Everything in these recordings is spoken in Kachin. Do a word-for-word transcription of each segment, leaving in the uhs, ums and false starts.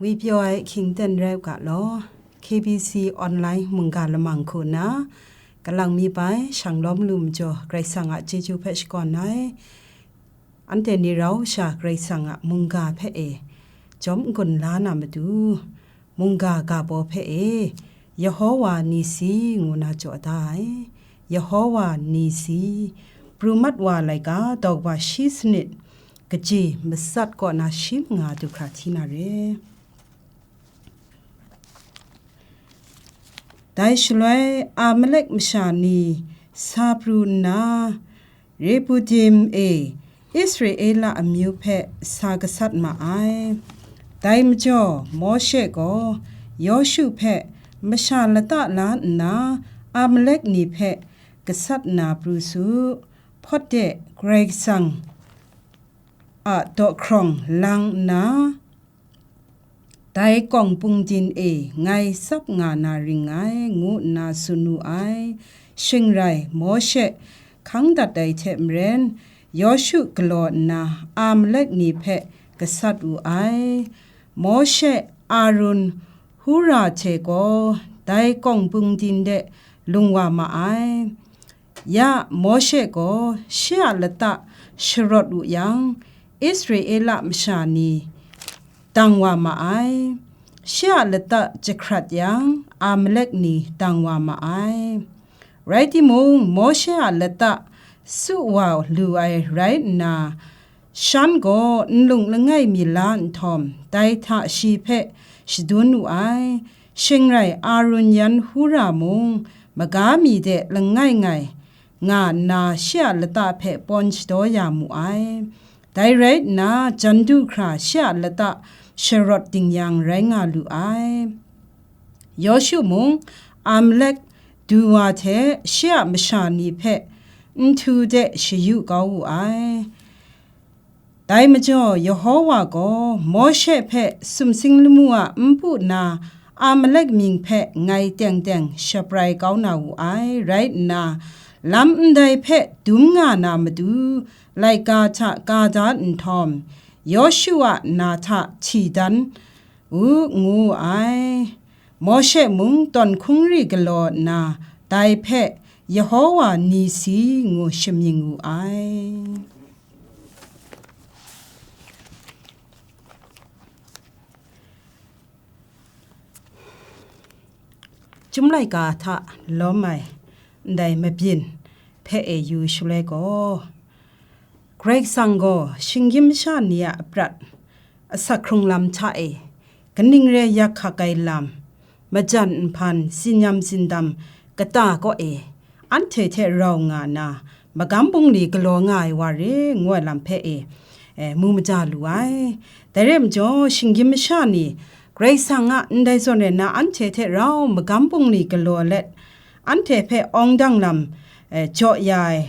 Ngwi pyaw ai hkying ten rai u ga law, K B C online mungga lamang hku nna, kalang mi bai shanglawm lu majaw Karai Kasang a chyeju hpe shakawn ai. Anhte ni rau sha Karai Kasang a mungga hpe e jawm n-gun la na matu, mungga ga baw hpe e, Yehowa Nisi ngu na jaw da ai. Yehowa Nisi, pru mat wa laika daw kaba shi sanit, kaji matsat kaw na shi manga du hkra hti na re. Dai shaloi Amalek masha ni sa pru nna, Repudim e Israela amyu hpe sa gasat ma ai. Dai majaw Mawshe gaw Yawshu hpe masha lata la nna, Amalek ni hpe gasat na pru su, hpawt de Karai Kasang a daw hkrawng lang nna, dai kawng pungdin e ngai tsap nga na ring ngai, ngu nna tsun wu ai. Shing rai, Mawshe hkang dat ai hte maren, Yawshu galaw nna Amalek ni hpe gasat wu ai. Mawshe, Arun, Hura hte gaw dai kawng pungdin de lung wa ma ai. Ya Mawshe gaw shi a lata sharawt wu yang, Israela masha ni dang wa ma ai. Shi a lata jahkrat yang, Amalek ni dang wa ma ai. Rai timung, Mawshe a lata su wa lu ai rai nna, shan gaw nlung langai mi la nhtawm, dai hta shi hpe shadun wu ai. Shing rai, Arun yan Hura mung maga mi de langai ngai nga nna, shi a lata hpe pawn shadaw ya mu ai. Dai rai nna, jan du hkra shi a lata sharawt ding yang rai nga lu ai. Yawshu mung Amalek du wa hte shi a masha ni hpe nhtu de shayu kau wu ai. Dai majaw Yehowa gaw Mawshe hpe sumsing lamu a npu na Amalek mying hpe ngai teng teng shaprai kau na wu ai, rai nna, lam ndai hpe dum nga na matu, laika hta ka da nhtawm, Yawshu a na hta hti dan u, ngu wu ai. Mawshe mung tawn hkungri galaw nna, dai hpe Yehowa Nisi ngu shamying wu ai. Chyum laika hta lawm ai ndai mabyin hpe e yu shaloi gaw, Karai Kasang gaw shinggyim masha ni a aprat asak hkrung lam hta e, kaning re yak hkak ai lam, majan nhpan, sinyam sindam kata kaw e, anhte hte rau nga na, magam bungli galaw nga ai wa re, ngu ai lam hpe e, e, mu maja lu ai. Dai rai majaw, shinggyim masha ni, Karai Kasang a ndai zawn rai nna, anhte hte rau magam bungli galaw let, anhte hpe awng dang lam, e, jaw ya ai,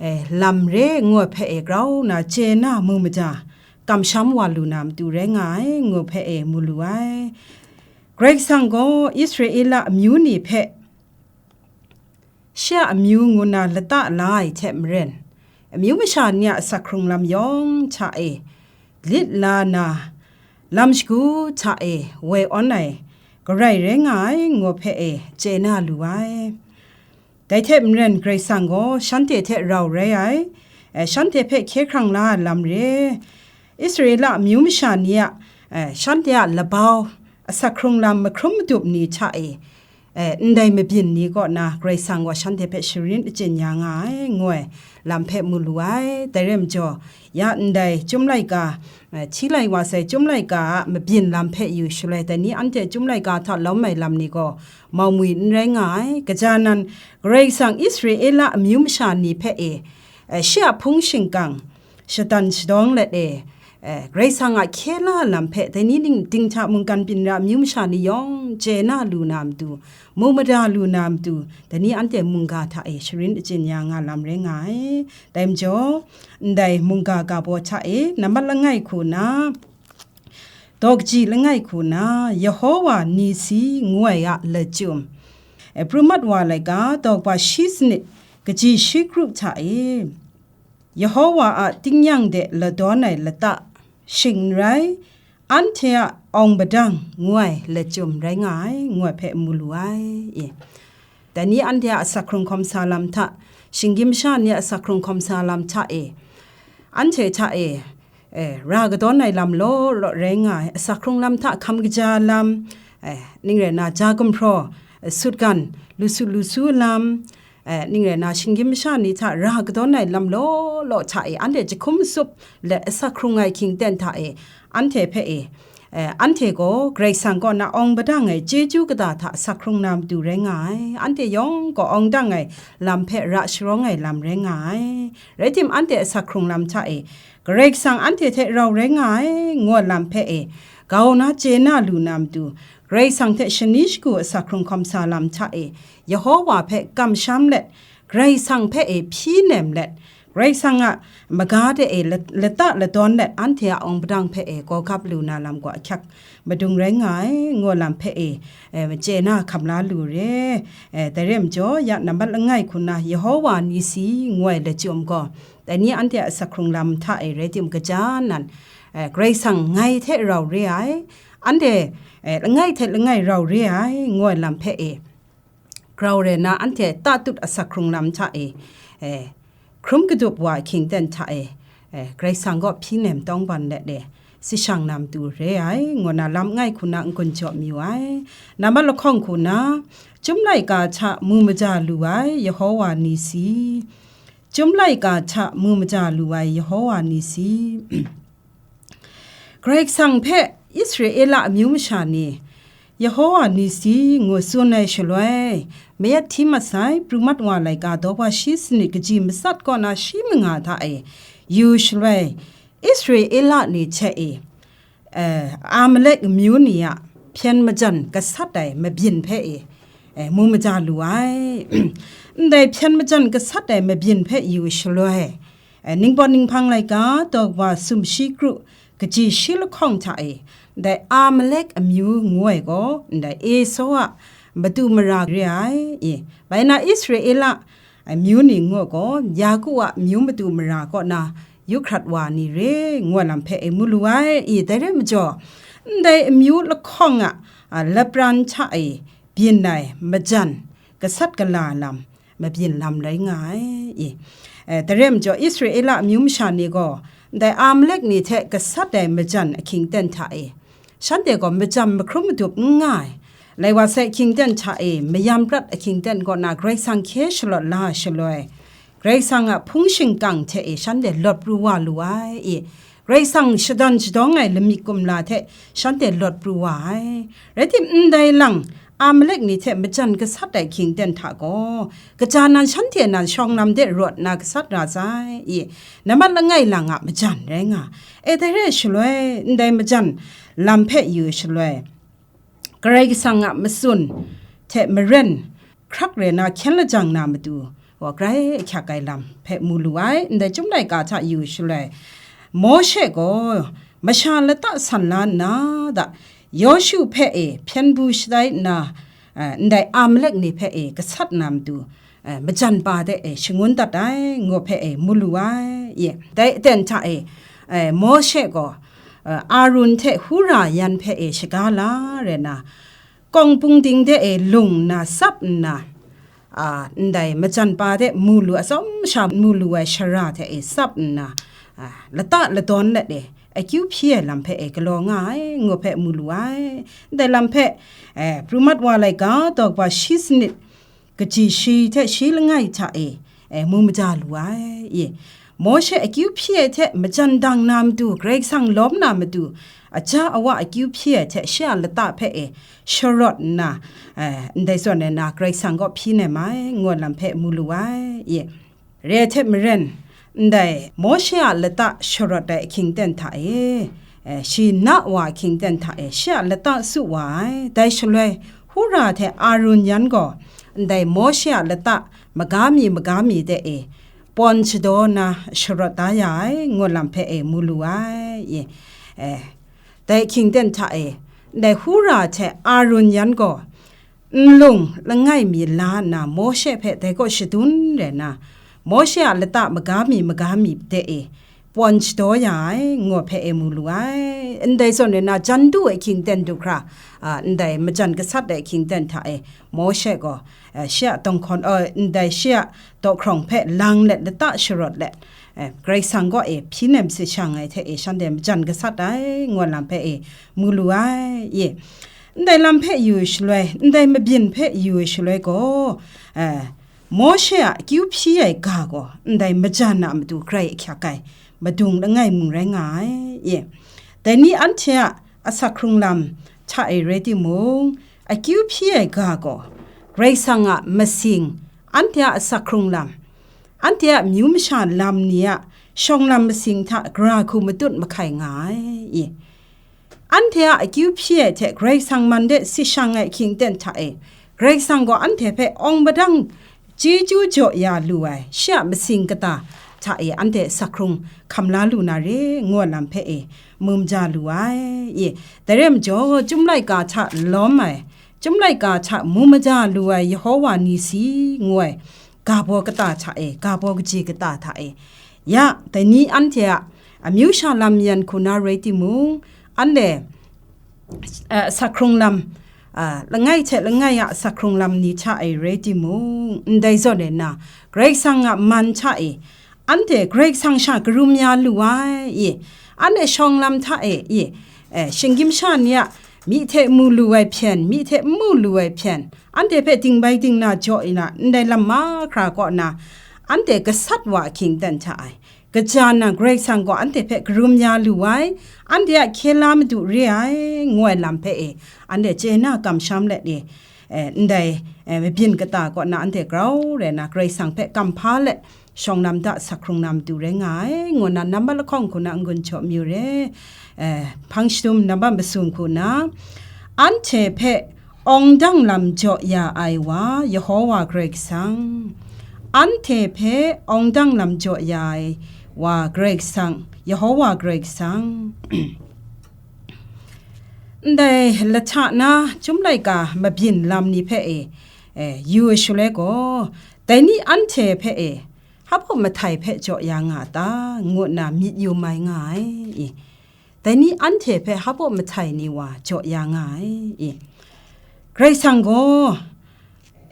e, lam re, ngu ai hpe e, grau na chye na mu maja, kamsham wa lu na matu rai nga ai, ngu ai hpe e, mu lu ai. Karai Kasang gaw Israela amyu ni hpe, shi a amyu ngu na lata la ai hte maren, amyu masha ni a asak hkrung lam yawng hta e, lit la na, lam shagu hta e woi awn ai, garai rai nga ai, ngu ai hpe e, chye na lu ai. Dai hte maren, Karai Kasang gaw shanhte hte rau rai ai, e, shanhte hpe hkye hkrang la ai lam re, Israela amyu masha ni a, e, shanhte a labau, asak hkrung lam mahkrum madup ni hta e, e, ndai mabyin ni kaw na Karai Kasang gaw shanhte hpe sharin achyin ya nga ai, ngu ai lam hpe mu lu ai. Dai rai majaw, ya ndai Chyum laika, e, hti lai wa sai Chyum laika a mabyin lam hpe yu shaloi, dai ni anhte Chyum laika hta lawm ai lam ni gaw mau mwi n rai nga ai. Kaja nan, Karai Kasang Israela amyu masha ni hpe e, e, shi a hpung shingkang, shatan shadawng let e, e, Karai Kasang a hkye la lam hpe dai ni ning ting hta mungkan byin ra amyu masha ni yawng chye na lu na matu, mu mada lu na matu, dai ni anhte mungga hta e sharin achyin ya nga lam rai nga ai. Dai majaw, ndai mungga ga baw hta e nambat langai hku na, daw kaji langai hku na, Yehowa Nisi ngu ai a lachyum, e, pru mat wa laika daw kaba shi sanit, kaji shi kru hta e, Yehowa a tingnyang de ladawn ai lata, shing n rai, anhte a awng padang ngu ai lachyum rai nga ai, ngu ai hpe mu lu ai. E, dai ni anhte a asak hkrung hkawm sa lam hta, shinggyim masha ni a asak hkrung hkawm sa lam hta e, anhte hta e, e, ra kadawn ai lam law law rai nga ai, asak hkrung lam hta hkam kaja lam, e, ning rai na, ja gumhpraw, e, sutgan, lu su lu su lam, e, ning rai na, shinggyim masha ni hta ra kadawn ai lam law law hta e, anhte jahkum matsup let asak hkrung ai hkying ten hta e, anhte hpe e, e, anhte gaw Karai Kasang kaw na awng padang ai chyeju kata hta asak hkrung na matu rai nga ai. Anhte yawng gaw awng dang ai lam hpe ra sharawng ai lam rai nga ai. Rai tim, anhte asak hkrung lam hta e, Karai Kasang anhte hte rau rai nga ai, ngu ai lam hpe e, grau na chye na lu na matu, Karai Kasang hte shani shagu asak hkrung hkawm sa lam hta e, Yehowa hpe kamsham let, Karai Kasang hpe e hpyi nem let, Karai Kasang a maga de e la-, lata ladawn let, anhte a awng padang hpe e gawgap lu na lam gaw ahkyak madung rai nga ai, ngu ai lam hpe e, e, chye na hkam la lu re. E, dai re ai majaw, ya nambat langai hku na Yehowa Nisi ngu ai lachyum gaw, dai ni anhte a asak hkrung lam hta e rai tim, kaja nan, e, Karai Kasang ngai hte rau re ai, anhte, e, langai hte langai rau re ai, ngu ai lam hpe e, grau rai na, anhte tatut asak hkrung lam hta e, e, hkrum kadup wa ahkying ten hta e, e, Karai Kasang kaw hpyi nem tawngban let e, si shang na matu re ai, ngu na lam langai hku na n-gun jaw mayu ai. Nambat lahkawng hku na, Chyum laika hta mu maja lu ai Yehowa Nisi. Chyum laika hta mu maja lu ai Yehowa Nisi. Karai Kasang hpe Israela amyu masha ni Yehowa Nisi ngu tsun ai shaloi, mayat hti mat sai, pru mat wa laika daw wa shi sanit kaji matsat kaw na shi manga hta e yu shaloi, Israela ni hte e, e, Amalek amyu ni a hpyen majan gasat ai mabyin hpe e, e, mu maja lu ai. Ndai hpyen majan gasat ai mabyin hpe yu shaloi, e, ningpawt ninghpang laika daw wa sumshi kru kaji shi lahkawng hta e, ndai Amalek amyu ngu ai gaw, ndai Esau a matu mara re ai, e, bai na Israela amyu ni ngu gaw, Yaku a amyu matu mara kaw na yu hkrat wa ni re, ngu ai lam hpe e mu lu ai, e, dai re ai majaw, ndai amyu lahkawng a, a, lapran hta e byin ai majan gasat gala lam, mabyin lam rai nga ai, e. E, dai re ai majaw, Israela amyu masha ni gaw ndai Amalek ni hte gasat ai majan ahkying ten hta e, shanhte gaw majan mahkrum madup n nga ai. Lai wa sai, ahkying ten hta e, mayam prat ahkying ten kaw na Karai Kasang hkye shalawt la ai shaloi, Karai Kasang a hpung shingkang hte e shanhte lawt pru wa lu ai, e. Karai Kasang shadawn shadawng ai lamik kumla hte shanhte lawt pru wa ai. Rai tim, ndai lang, Amalek ni hte majan gasat ai ahkying ten hta gaw, kaja nan shanhte nan shawng lam de rawt na gasat ra sai, i, nambat langai lang a majan rai nga. E, dai re ai shaloi, ndai majan lam hpe yu shaloi, Karai Kasang a matsun hte maren hkrak re na hkyen lajang na matu, wa grai ahkyak ai lam hpe mu lu ai. Ndai Chyum laika hta yu shaloi, Mawshe gaw masha lata san la nna da, Yawshu hpe e hpyen bu shatai nna, eh, ndai Amalek ni hpe e gasat na matu, eh, majan pa de e shangun dat ai, ngu hpe e mu lu ai. Ye, dai aten hta e, eh, Mawshe gaw, eh, Arun hte Hura yan hpe e shaga la re na, kawng pung ding de e lung nna tsap nna, a, ndai majan pa de mu lu, atsawm sha mu lu ai shara hte e tsap nna, a, lata ladawn let e, akyu hpyi ai lam hpe e galaw nga ai, ngu hpe mu lu ai. Ndai lam hpe, e, pru mat wa laika, daw kaba shi sanit, kaji shi hte shi langai hta e, e, mu maja lu ai, i. Mawshe akyu hpyi ai hte majan dang na matu, Karai Kasang lawm na matu, aja awa akyu hpyi ai hte shi a lata hpe e sharawt nna, e, ndai zawn e na Karai Kasang kaw hpyi nem ai, ngu ai lam hpe mu lu ai, i. Re ai hte maren, ndai Mawshe a lata sharawt ai ahkying ten hta e, e, shi na wa ahkying ten hta e, shi a lata su wa ai. Dai shaloi, Hura hte Arun yan gaw, ndai Mawshe a lata maga mi maga mi de e, pawn shadaw na sharawt da ya ai, ngu lam hpe e mu lu ai, i. E, dai ahkying ten hta e, ndai Hura hte Arun yan gaw, nlung langai mi la nna Mawshe hpe dai kaw shadun re na, Mawshe a lata maga mi maga mi de e, pawn shadaw ya ai, ngu hpe e mu lu ai. Ndai zawn e na, jan du ai hkying ten du hkra, a, ndai majan gasat ai hkying ten hta e, Mawshe gaw, a, shi a dawng hkawn, a, ndai shi a dawhkrawng hpe lang let, lata sharawt let, e, Karai Kasang kaw e hpyi nem si shang ai hte e, shanhte majan gasat ai, ngu ai lam hpe e mu lu ai, ye. Ndai lam hpe yu ai shaloi, ndai mabyin hpe yu ai shaloi gaw, e, Mawshe a akyu hpyi ai ga gaw ndai majan a matu grai ahkyak ai, madung langai mung rai nga ai, ye. Dai ni anhte a asak hkrung lam hta e rai timung, akyu hpyi ai ga gaw Karai Kasang a masing, anhte a asak hkrung lam, anhte a amyu masha lam ni a shawng lam masing hta gara hku matut mahkai nga ai, ye. Anhte a akyu hpyi ai hte Karai Kasang man de si shang ai hkying ten hta e, Karai Kasang gaw anhte hpe awng padang chyeju jaw ya lu ai, shi a masing kata hta e anhte asak hkrung hkam la lu na re, ngu ai lam hpe e mu maja lu ai, ye. Dai rai majaw, Chyum laika hta lawm ai, Chyum laika hta mu maja lu ai Yehowa Nisi ngu ai ga baw kata hta e, ga baw kaji kata hta e, ya, dai ni anhte a amyu sha lam yan hku na rai timung, anhte, a, asak hkrung lam, a, langai hte langai a asak hkrung lam ni hta e rai timung, ndai zawn e na, Karai Kasang a man hta e, anhte Karai Kasang sha karum ya lu ai, ye, anhte shawng lam hta e, ye, e, shinggyim sha ni a myi hte mu lu ai hpyen, myi hte n mu lu ai hpyen, anhte hpe dingbai dingna jaw ina, ndai lam mahkra kaw na, anhte gasat wa ahkying dan hta ai, kaja na Karai Kasang gaw anhte hpe karum ya lu ai, anhte a hkye la madu re ai, ngu ai lam hpe e, anhte chye na kamsham let e, e, ndai, e, mabyin kata kaw na anhte grau rai na, Karai Kasang hpe kamhpa let, shawng lam hta asak hkrung na matu rai nga ai, ngu na nambat lahkawng hku na n-gun htaw mayu re, e, hpang shadum nambat masum hku na, anhte hpe awng dang lam jaw ya ai wa, Yehowa Karai Kasang, anhte hpe awng dang lam jaw ya ai wa Karai Kasang, Yehowa Karai Kasang. Ndai lahta na Chyum laika mabyin lam ni hpe e, e, yu ai shaloi gaw, dai ni anhte hpe e, hpa baw mahtai hpe jaw ya nga a ta, ngu nna myit yu mai nga ai, i. Dai ni anhte hpe hpa baw mahtai ni wa jaw ya nga ai, i. Karai Kasang gaw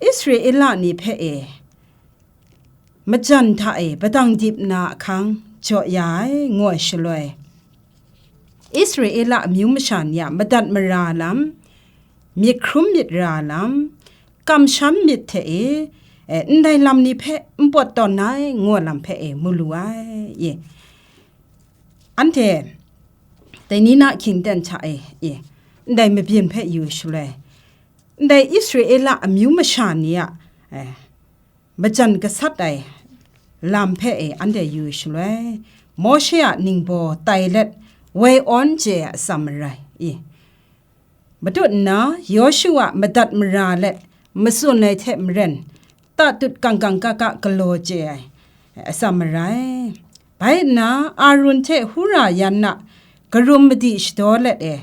Israela ni hpe e, majan hta e padang dip na ahkang jaw ya ai, ngu ai shaloi, Israela amyu masha ni a madat mara lam, myit hkrum myit ra lam, kamsham myit hte e, e, ndai lam ni hpe n pawt tawn ai, ngu ai lam hpe e mu lu ai, ye. Anhte dai ni na hkying ten hta e, e, ndai mabyin hpe yu shaloi, ndai Israela amyu masha ni a, e, majan gasat ai lam hpe e anhte yu shaloi, Mawshe a ningbaw tai let woi awn chye ai atsam marai, i. Matut nna, Yawshu a madat mara let matsun ai hte maren, tatut kangkang kaka galaw chye ai atsam marai. Bai nna, Arun hte Hura yan a karum madi shadaw let e,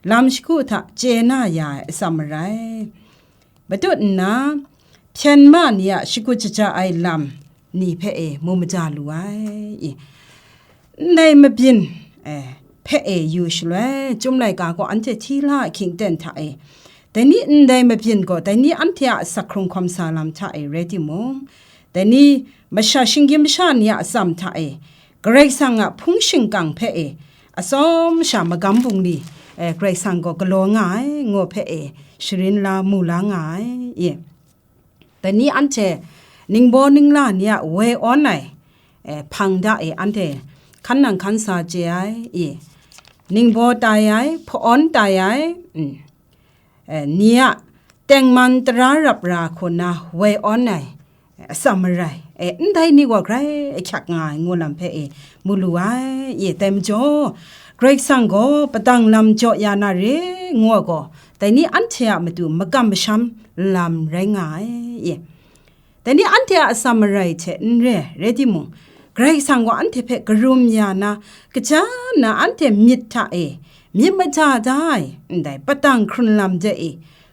lam shagu hta chye na ya ai atsam marai. Matut nna, hpyen ma ni a shakut shaja ai lam ni hpe e mu maja lu ai, i. Ndai mabyin, e, hpe e yu shaloi, Chyum laika gaw anhte hti la a hkying ten hta e, dai ni ndai mabyin gaw dai ni anhte a asak hkrung hkawm sa lam hta e rai timung, dai ni masha shinggyim masha ni a atsam hta e, Karai Kasang a hpung shingkang hpe e, atsawm sha magam bungli, e, Karai Kasang gaw galaw nga ai, ngu hpe e, sharin la mu la nga ai, i. Dai ni anhte ningbaw ningla ni a woi awn ai, e, hpang da e anhte hkan nang hkan sa chye ai, i. Ningbaw tai ai, hpa-awn tai ai, mm, e, ni a tengman tara rap ra hku nna woi awn ai, atsam marai, e, ndai ni gaw grai ahkyak nga ai, ngu lam hpe e mu lu ai, i. Dai majaw, Karai Kasang gaw padang lam jaw ya na re, ngu ai gaw, dai ni anhte a matu makam masham lam rai nga ai, i. Dai ni anhte a atsam marai hte n re, rai timung, Karai Kasang gaw anhte hpe karum ya na, kaja na anhte myit hta e myit maja da ai, ndai padang hkrun lam de e,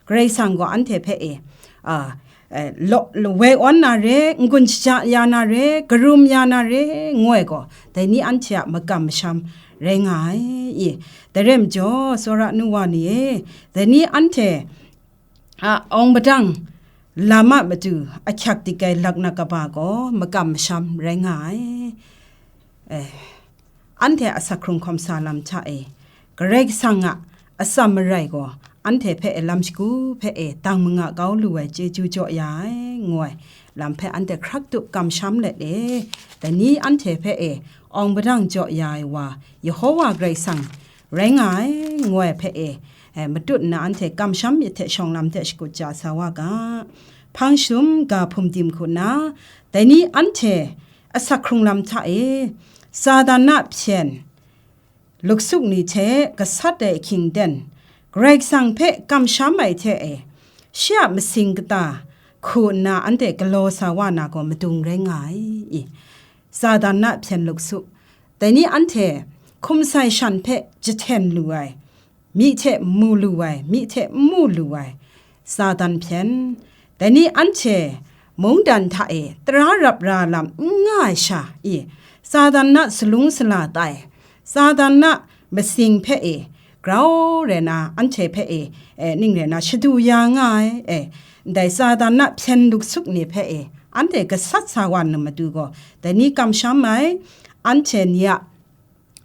Karai Kasang gaw anhte hpe e, a, eh, law, woi awn na re, n-gun shaja ya na re, karum ya na re, ngu ai gaw, dai ni anhte a makam masham rai nga ai, i. Dai rai majaw, tsawra nu wa ni e, dai ni anhte a awng padang lam a matu ahkyak dik ai laknak kaba gaw makam masham rai nga ai. Eh, anhte a asak hkrung hkawm sa lam hta e, Karai Kasang a atsam marai gaw anhte hpe e lam shagu hpe e dang manga kau lu ai chyeju jaw ya ai, ngu ai lam hpe anhte hkrak tup kamsham let e, dai ni anhte hpe e awng padang jaw ya ai wa, Yehowa Karai Kasang rai nga ai, ngu ai hpe e, eh, matut nna anhte kamsham myit hte shawng lam hte shakut ja sa wa ga. Hpang shadum ga hpum dim hku nna, dai ni anhte asak hkrung lam hta e, Satan a hpyen, luksuk ni hte gasat ai ahkying ten, Karai Kasang hpe kamsham ai hte e, shi a masing kata hku nna anhte galaw sa wa na gaw madung rai nga ai, i. Satan a hpyen luksuk, dai ni anhte hkum sai shan hpe jahten lu ai, myi hte mu lu ai, myi hte n mu lu ai, Satan hpyen, dai ni anhte mungdan hta e tara rap ra lam n nga ai sha, i, Satan a salung sala tai, Satan a masing hpe e, grau rai na, anhte hpe e, e, ning rai na, shadu ya nga ai, e, ndai Satan a hpyen luksuk ni hpe e, anhte gasat sa wa na matu gaw, dai ni kamsham ai, anhte ni a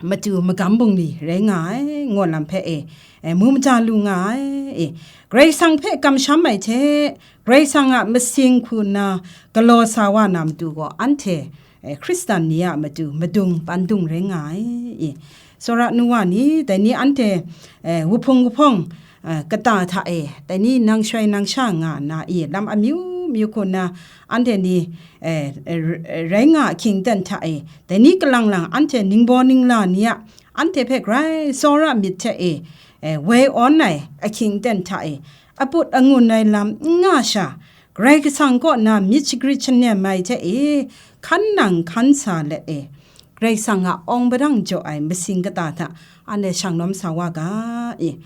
matu magam bungli rai nga ai, ngu lam hpe e, e, mu maja lu nga ai, e, Karai Kasang hpe kamsham ai hte, Karai Kasang a masing hku nna galaw sa wa na matu gaw, anhte, e, Hkristan ni a matu madung pandung rai nga ai, e, tsawra nu wa ni, dai ni anhte, e, wuhpung wuhpawng, eh, kata hta e, dai ni nang shoi nang sha nga nna, i, lam amyu myu hku nna, anhte ni, eh, eh, r-, eh, rai nga ahkying ten hta e, dai ni kalang lang anhte ningbaw ningla ni a, anhte hpe grai tsawra myit hte e, eh, woi awn ai ahkying ten hta e, aput angun ai lam n nga sha, Karai Kasang kaw na myit shagrit shanem ai hte e, hkan nang hkan sa let e, Karai Kasang a awng padang jaw ai masing kata hta anhte shang lawm sa wa ga, i.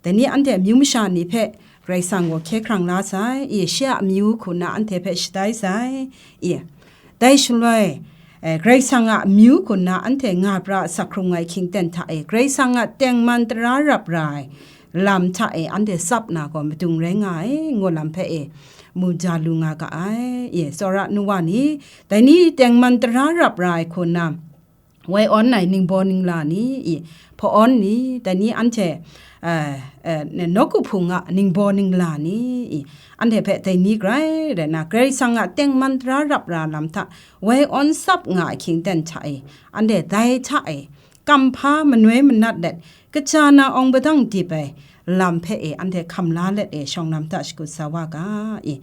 Dai ni anhte amyu masha ni hpe Karai Kasang gaw hkye hkrang la sai, i, shi a amyu hku nna anhte hpe shatai sai, i. Dai shaloi, eh, Karai Kasang a amyu hku nna anhte nga pra asak hkrung ai hkying ten hta e, Karai Kasang a tengman tara rap ra ai lam hta e anhte tsap na gaw madung rai nga ai, ngu lam hpe e, mu ja lu nga ga ai, i, tsawra nu wa ni, dai ni tengman tara rap ra ai hku nna, woi awn ai ningbaw ningla ni, i, hpa awn ni, dai ni anhte, eh, eh, nawku hpung a ningbaw ningla ni, i, anhte hpe dai ni grai rai na, Karai Kasang a tengman tara rap ra lam hta woi awn tsap nga ahkying ten hta e, anhte dai hta e, kamhpa manoi manat let, kaja na awng padang dip ai lam hpe e, anhte hkam la let e, shawng lam hta shakut sa wa ga, i.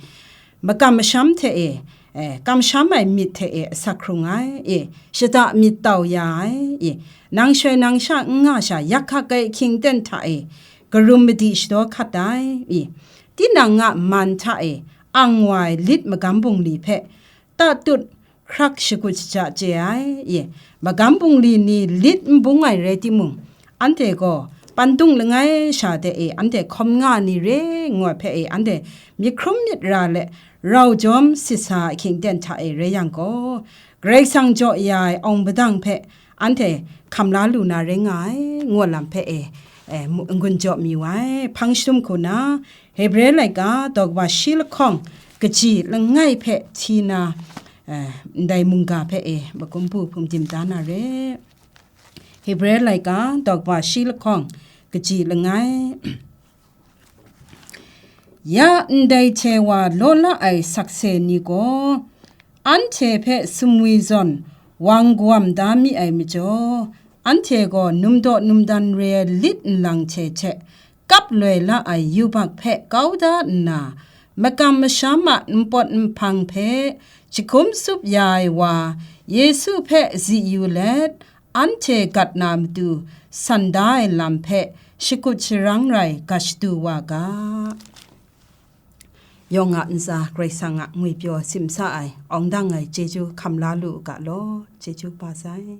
Makam masham hte e, e, kamsham ai myit hte e, asak hkrung ai, e, shada myit tau ya ai, e, nang shoi nang sha n nga sha, yak hkak ai ahkying ten hta e, karum madi shadaw hkat ai, e, tinang a man hta e, ang wa ai lit magam bungli hpe, tatut hkrak shakut shaja chye ai, i, magam bungli ni lit n bung ai rai timung, anhte gaw pandung langai sha de e, anhte hkawm nga ni re ngu ai hpe e, anhte myit hkrum myit ra let, rau jawm sit sa ahkying ten hta e rai yang gaw, Karai Kasang jaw ya ai awng padang hpe anhte hkam la lu na rai nga ai, ngu lam hpe e, e, mu-, n-gun jaw mi wa ai. Hpang shadum hku na, Hebre laika daw kaba shi lahkawng kaji langai hpe hti na, eh, ndai mungga hpe e magum bu hpung dim da na re. Hebre laika daw kaba shi lahkawng kaji langai. Ya ndai hte wa law la ai sakse ni gaw, anhte hpe sumwi zawn wang gawam da mi ai majaw, anhte gaw numdaw numdan re ai lit nlang hte hte kap loi la ai yubak hpe kau da nna, makam masham a npawt nhpang hpe jahkum tsup ya ai wa Yesu hpe zi yu let, anhte gat na matu san da ai lam hpe shakut sharang rai ga shadu wa ga. Yawng a ntsa Karai Kasang a ngwipyaw simsa ai, awng dang ai chyeju hkam la lu u ga law, chyeju pa sai.